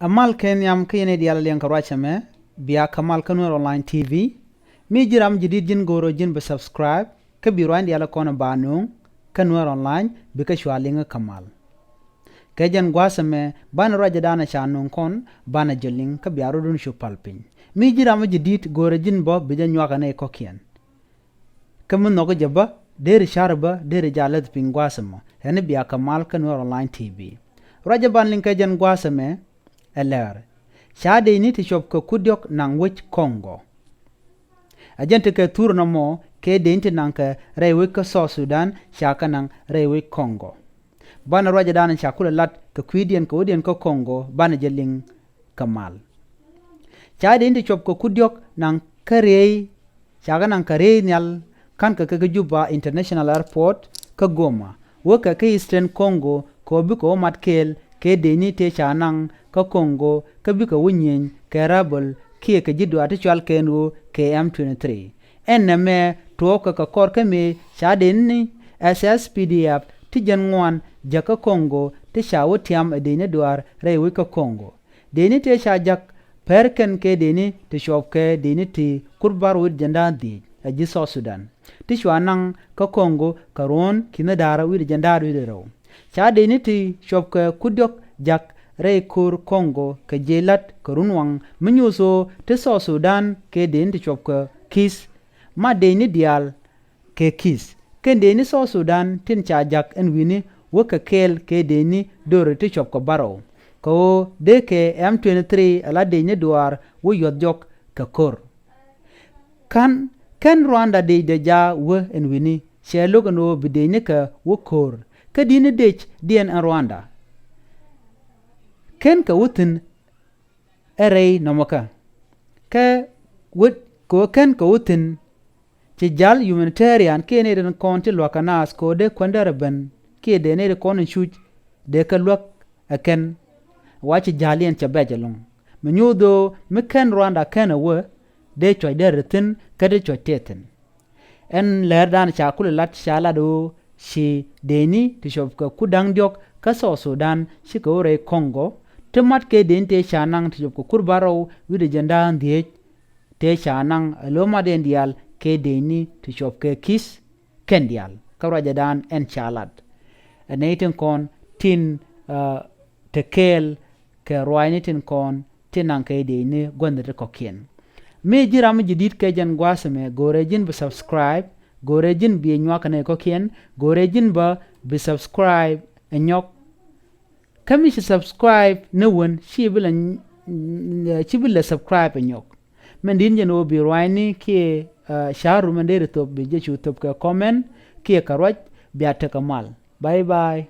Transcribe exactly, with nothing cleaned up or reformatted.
Ɛ mal kɛ nhiam kä yɛn i̱ diaal liɛŋ kɛ ruac ɛmɛ, bia kɛ mal kä Nuer Online T V. Mi ji̱ ram ji̱ di̱t ji̱n go̱o̱r ɔ ji̱n bi subscribe kä bi ruac in diaal kɔn ba nööŋ kä Nuer Online, bi kä cua liŋ kɛ mal. Kɛ jɛn gua̱a̱th ɛmɛ banɛ ruacdan ca nööŋ kɔn, banɛ jɛ liŋ kä bia rɔdun cu pal piny. Mi ji̱ ram ji̱ di̱t go̱o̱r ɔ ji̱n bä bi jɛ nyuak ɛ nɛy kɔ̱kiɛn. Kä mi nhɔk jɛ bä deri car bä deri ja läth piny gua̱a̱th ɛmɔ, ɛn bia kɛ mal kä Nuer Online T V. Ruac ɛ ban liŋ kɛ jɛn gua̱a̱th ɛmɛ ɛ lɛr. Ca dec ni ti cuɔp kɛ kut diɔ̱k naŋ wec Kɔŋgɔ. Ɛ jɛn ti kɛ thur nɔmɔ kɛ dec ni ti naŋ kɛ rɛy wec kä South Sudan ca kɛ naŋ rɛy wec Kɔŋgɔ. Banɛ ruacdan ca kulɛ lat kɛ kui̱diɛn kɛ wädiɛn kä Kɔŋgɔ, banɛ jɛ liŋ kɛ mal. Ca dec ni ti cuɔp kɛ kut diɔ̱k naŋ kä riey, ca kɛ naŋ kɛ riey nhial, ka̱n kɛ kɛ kä Juba International Airport kä Goma, wä kɛ kä Eastern Congo, kɛ wä bikɛ wä mat kɛɛl kɛ dec ni tëë ca naŋ kä Congo, kä bikɛ wä nyieny kɛ rebel kiɛ kɛ ji̱ duaar ti cual kɛn ɣöö kɛ M twenty-three. Ɛn nɛmɛ tuɔɔkɛ kɛ kɔr kä mëë ca dec ni S S P D F ti jiɛn ŋuan jäk kä Congo, ti ca wä tiam ɛ dec ni duaar rɛy wec kä Congo. Dec ni tëë ca jak pɛr kɛn kɛ dec ni ti cuɔp kɛ dec ni ti kur bar wi̱i̱ jiɛn da̱a̱n dhieec ɛ ji̱ South Sudan, ti cua naŋ kä Congo kɛ ruɔ̱ɔ̱n ki̱n da̱a̱r wi̱i̱ jiɛn da̱a̱r wi̱i̱ rɛw. Ca dec ni ti cuɔp kɛ kut diɔ̱k jak rɛy ko̱r Congo kɛ jiɛc la̱t kɛ run waŋ mi nyuuth ɣöö ti South Sudan kɛ dec ni ti cuɔp kɛ ki̱th, ma dec ni diaal kɛ ki̱th. Kɛn dec ni South Sudan tin ca jak ɛn wi̱ni wä kɛ kɛɛl kɛ dec ni döör ti cuɔp kɛ bärɔw, kɛ ɣöö dee kɛ M twenty-three ala dec ni duaar wä yuɔth jɔk kɛ ko̱r. Ka̱n kɛn Rwanda dec dee ja wä ɛn wi̱ni cɛ lo̱k ɛn ɣöö bi dec ni kɛ wä ko̱r. Kä di̱t ni dec diɛn ɛn Rwanda kɛn kɛ wä thi̱n ɛ rɛy nɔmɔkä. Kɛ wä kɛ wä kɛn kɛ wä thi̱n ci jal humanitarian kiɛ nɛy tin kɔn ti lua̱k kɛ naath kɛ wä dee kuändä rɛ ben kiɛ dee nɛy tin kɔn in cuc dee kɛ luäk ɛ kɛn. Wa ci jal yɛn cɛ bɛc ɛlɔ̱ŋ mi nyuuth ɣöö mi kɛn Rwanda kɛn ɛ wä dee cuac dee rɛ thi̱n kä dee cuac tëë thi̱n. Ɛn lɛrdan ca kulɛ lat ca lat ɣöö ci dec ni ti cuɔp kɛ kut da̱ŋ diɔ̱k kä South Sudan cikɛ wä rɛy Congo, ti mat kɛ dec ni tëë ca naŋ ti cuɔp kɛ kut bärɔw wi̱i̱ jiɛn da̱a̱n dhieec tëë ca naŋ ɛ lo̱ mat ɛn diaal kɛ dec ni ti cuɔp kɛ ki̱th kɛn diaal. Kä ruacdan ɛn ca lat ɛ nɛy tin kɔn tin te kɛɛl kɛ ruaacni tin kɔn tin naŋ kɛ dec ni gua̱ndhɛ ti kɔ̱kiɛn. Mi ji̱ ram ji̱ di̱t kɛ jɛn gua̱a̱th ɛmɛ, go̱o̱rɛ ji̱n bi subscribe, go̱o̱rɛ ji̱n bi nyuak kɛ nɛy kɔ̱kiɛn, go̱o̱rɛ ji̱n bä bi subscribe ɛ nyɔk. Kä mi ci subscribe ni wän ci bi lɛ, ci bi lɛ subscribe ɛ nyɔk. Mɛn di̱t jɛn ɣöö bi ruaacni kiɛ ca rum ɛn deri thop bi jɛ cu thop kɛ comment kiɛ kɛ ruac bia tekɛ mal. Bye bye.